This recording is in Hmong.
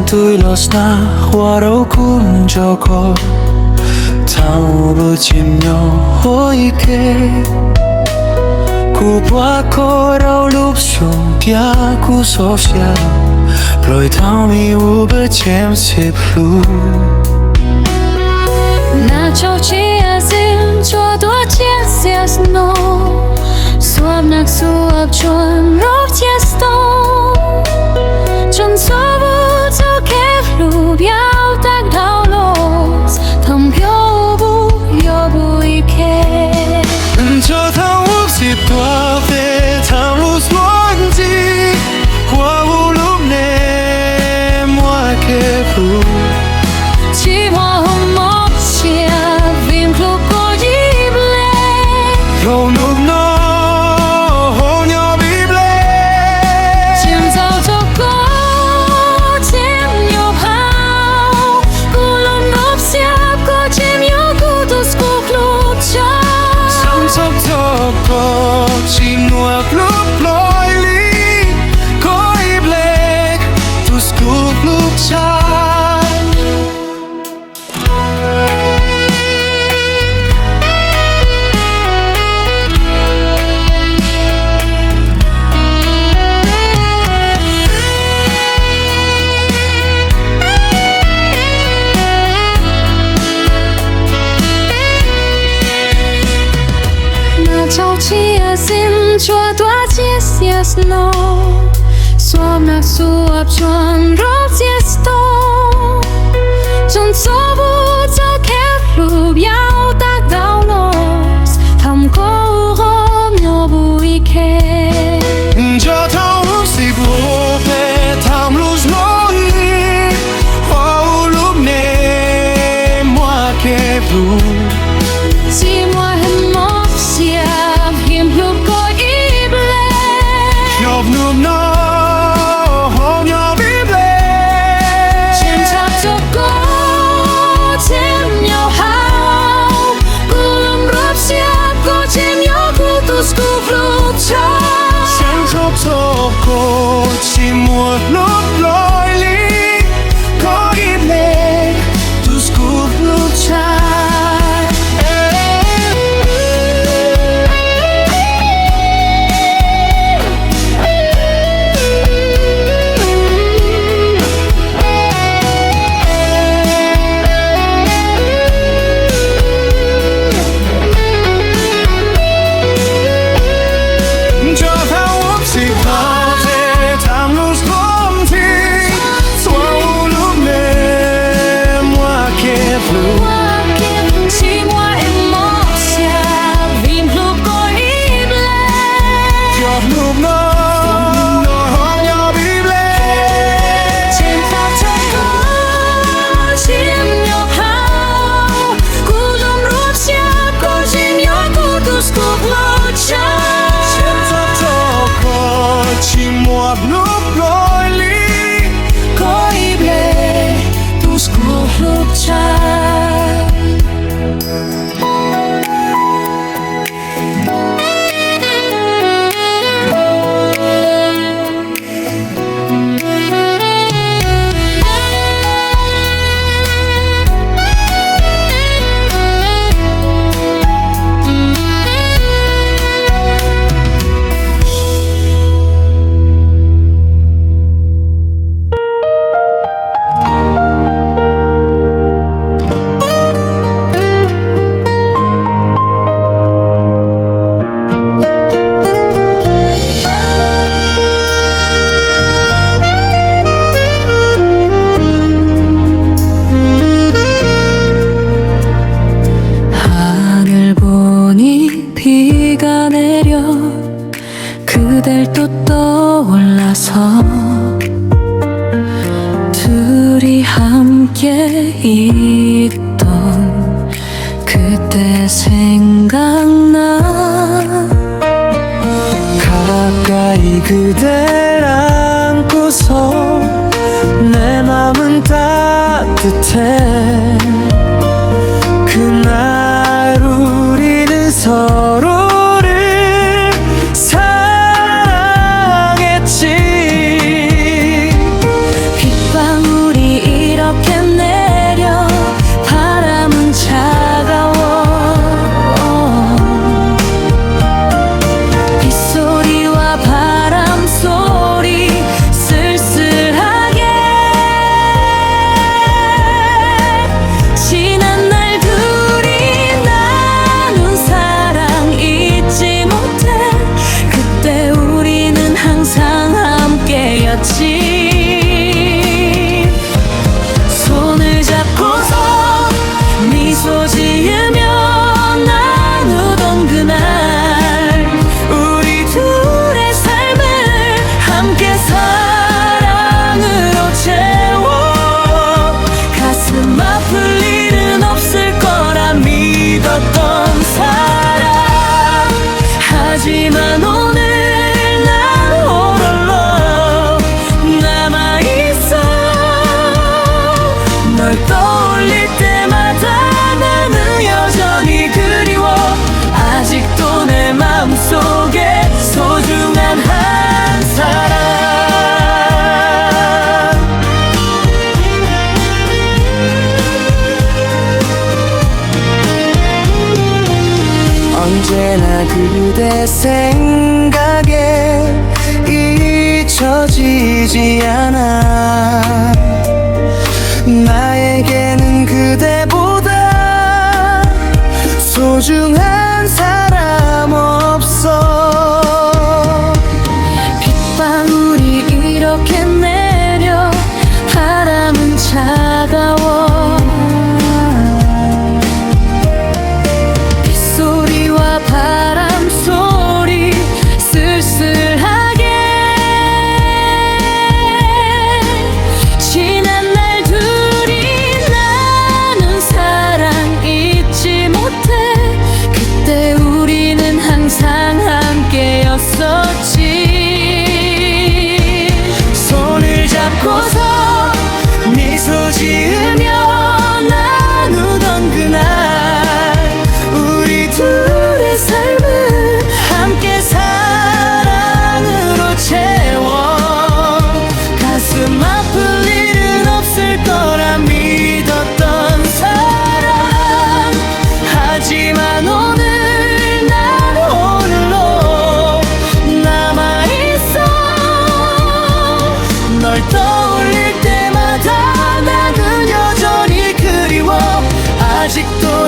Twb los nag ua rau kuv nco koj thaum lub caij nyoog ua ib ke. Kuv pab koj rau lub xyoos thiab kuv xav xyaum plaub thaj me ub peb tseem sib hlub. Nag tsaus cia zim tsuas tuaj tsiab xiab snow, xuab nag xuab tsuag nrov cia storm, tsoom xuab vug txoj kev hlub yau tag dhau los, thaum nplua npug yuav npug ib ke. Nco thaum ub xim tuaj peb thaum lub suab ntxim, ua hu lub neej muaj kev hlub. Tsis muaj mob siab vim hlub koj ib ple. Hlob hnub no ho nyob vim ple. Tsis ntxaus txog koj tseem nyob hauv kuv lub nruab siab, koj tseem yog kuv tus skuv hlub tshaj. Tsis ntxaus txog koj tsis muaj hlub plob li, koj ib ple tus skuv hlub tshaj. Nag tsaus cia zim tsuas tuaj tsiab xiab snow, xuab nag xuab tsuag nrov cia storm, tsoom xuab vug txoj kev hlub yau tag dhau los, thaum koj ua nyob npug ib ke. Nco thaum ub xim tuaj peb thaum lub suab ntxim, ua hu lub neej muaj kev hlub. Tsis muaj mob siab vim hlub koj ib ple. Hlob hnub no ho nyob vim ple. Tsis ntxaus txog koj tseem nyob hauv kuv lub nruab siab, koj tseem yog kuv tus skuv hlub tshaj. Tsis ntxaus txog koj tsis muaj hlub plob li, koj ib ple tus skuv hlub tshaj. Nco thaum ub xim tuaj peb thaum lub suab ntxim, ua hu lub neej muaj kev hlub. Tsis muaj mob siab vim hlub koj ib ple. Hlob hnub no ho nyob vim ple. Tsis ntxaus txog koj tseem nyob hauv kuv lub nruab siab, koj tseem yog kuv tus skuv hlub tshaj. Tsis ntxaus txog koj tsis muaj hlub plob li, koj ib ple tus skuv hlub tshaj. 하늘 보니 비가 내려 그댈 또 떠올라서 둘이 함께 있던 그때 생각나 가까이 그댈 안고서 내 맘은 따뜻해 그날 우리는 서로를 사랑했지 빗방울이 생각에 잊혀지지 않아. 나에게는 그대보다 소중한 사람 없어. 빗방울이 이렇게 내려 바람은 차가워. 빗소리와 바람 소리 쓸쓸하게 지난 날들이 나눈 사랑 잊지 못해. 그때 우리는 항상 함께였었지. 손을 잡고서 미소 지으며 나누던 그날, 우리 둘의 삶은 함께 사랑으로 채워. 가슴 아플 일은 없을 거라 믿었던 사람. 하지만 오늘 난 홀로 남아있어. 널 떠올릴 때마다 나는 여전히 그리워. 아직도